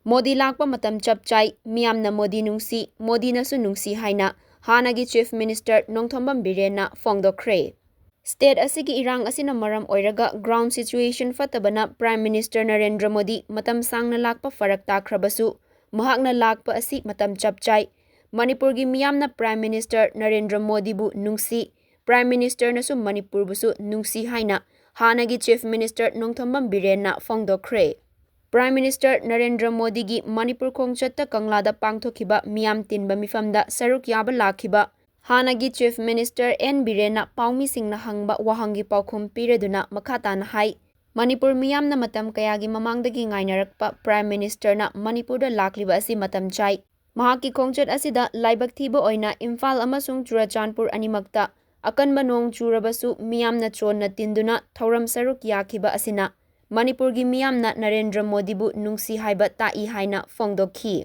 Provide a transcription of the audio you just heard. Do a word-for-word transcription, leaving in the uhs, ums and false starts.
ꯃꯣꯗꯤ ꯂꯥꯛꯄ ꯃꯇꯝ ꯆꯞ ꯆꯥꯏ, ꯃꯤꯌꯥꯝꯅ ꯃꯣꯗꯤ ꯅꯨꯡꯁꯤ, ꯃꯣꯗꯤꯅꯁꯨ ꯅꯨꯡꯁꯤ ꯍꯥꯏꯅ ꯍꯥꯟꯅꯒꯤ Chief Minister ꯅꯣꯡꯊꯣꯝꯕꯝ ꯕꯤꯔꯦꯟꯅ ꯐꯣꯡꯗꯣꯛꯈ꯭ꯔꯦ꯫ State ꯑꯁꯤꯒꯤ ꯏꯔꯥꯡ ꯑꯁꯤꯅ ꯃꯔꯝ ꯑꯣꯏꯔꯒ ground situation ꯐꯠꯇꯕꯅ Prime Minister ꯅꯔꯦꯟꯗ꯭ꯔ ꯃꯣꯗꯤ ꯃꯇꯝ ꯁꯥꯡꯅ ꯂꯥꯛꯄ ꯐꯔꯛ ꯇꯥꯈ꯭ꯔꯕꯁꯨ, ꯃꯍꯥꯛꯅ ꯂꯥꯛꯄ ꯑꯁꯤ ꯃꯇꯝ ꯆꯞ ꯆꯥꯏ꯫ ꯃꯅꯤꯄꯨꯔꯒꯤ ꯃꯤꯌꯥꯝꯅ Prime Minister ꯅꯔꯦꯟꯗ꯭ꯔ ꯃꯣꯗꯤꯕꯨ ꯅꯨꯡꯁꯤ, Prime Ministerꯅꯁꯨ ꯃꯅꯤꯄꯨꯔꯕꯨꯁꯨ ꯅꯨꯡꯁꯤ ꯍꯥꯏꯅ ꯍꯥꯟꯅꯒꯤ Chief Minister Nongthombam ꯕꯤꯔꯦꯟꯅ ꯐꯣꯡꯗꯣꯛꯈ꯭ꯔꯦ꯫ Prime Minister Narendra ꯃꯣꯗꯤꯒꯤ ꯃꯅꯤꯄꯨꯔ ꯈꯣꯡꯆꯠꯇ ꯀꯪꯂꯥꯗ ꯄꯥꯡꯊꯣꯛꯈꯤꯕ ꯃꯤꯌꯥꯝ ꯇꯤꯟꯕ ꯃꯤꯐꯝꯗ ꯁꯔꯨꯛ ꯌꯥꯕ ꯂꯥꯛꯈꯤꯕ ꯍꯥꯟꯅꯒꯤ Chief Minister ꯑꯦꯟ ꯕꯤꯔꯦꯟꯅ ꯄꯥꯎꯃꯤꯁꯤꯡꯅ ꯍꯪꯕ ꯋꯥꯍꯪꯒꯤ ꯄꯥꯎꯈꯨꯝ ꯄꯤꯔꯗꯨꯅ ꯃꯈꯥ ꯇꯥꯅ ꯍꯥꯏ, ꯃꯅꯤꯄꯨꯔ ꯃꯤꯌꯥꯝꯅ ꯃꯇꯝ ꯀꯌꯥꯒꯤ ꯃꯃꯥꯡꯗꯒꯤ ꯉꯥꯏꯅꯔꯛꯄ Prime Ministerꯅ ꯃꯅꯤꯄꯨꯔꯗ ꯂꯥꯛꯂꯤꯕ ꯑꯁꯤ ꯃꯇꯝ ꯆꯥꯏ꯫ ꯃꯍꯥꯛꯀꯤ ꯈꯣꯡꯆꯠ ꯑꯁꯤꯗ ꯂꯥꯏꯕꯛ ꯊꯤꯕ ꯑꯣꯏꯅ ꯏꯝꯐꯥꯜ ꯑꯃꯁꯨꯡ ꯆꯨꯔꯆꯥꯟꯄꯨꯔ ꯑꯅꯤꯃꯛꯇ ꯑꯀꯟꯕ ꯅꯣꯡ ꯆꯨꯔꯕꯁꯨ ꯃꯤꯌꯥꯝꯅ ꯆꯣꯟꯅ ꯇꯤꯟꯗꯨꯅ ꯊꯧꯔꯝ ꯁꯔꯨꯛ ꯌꯥꯈꯤꯕ ꯑꯁꯤꯅ ꯃꯅꯤꯄꯨꯔꯒꯤ ꯃꯤꯌꯥꯝꯅ ꯅꯔꯦꯟꯗ꯭ꯔ ꯃꯣꯗꯤꯕꯨ ꯅꯨꯡꯁꯤ ꯍꯥꯏꯕ ꯇꯥꯛꯏ ꯍꯥꯏꯅ ꯐꯣꯡꯗꯣꯛꯈꯤ꯫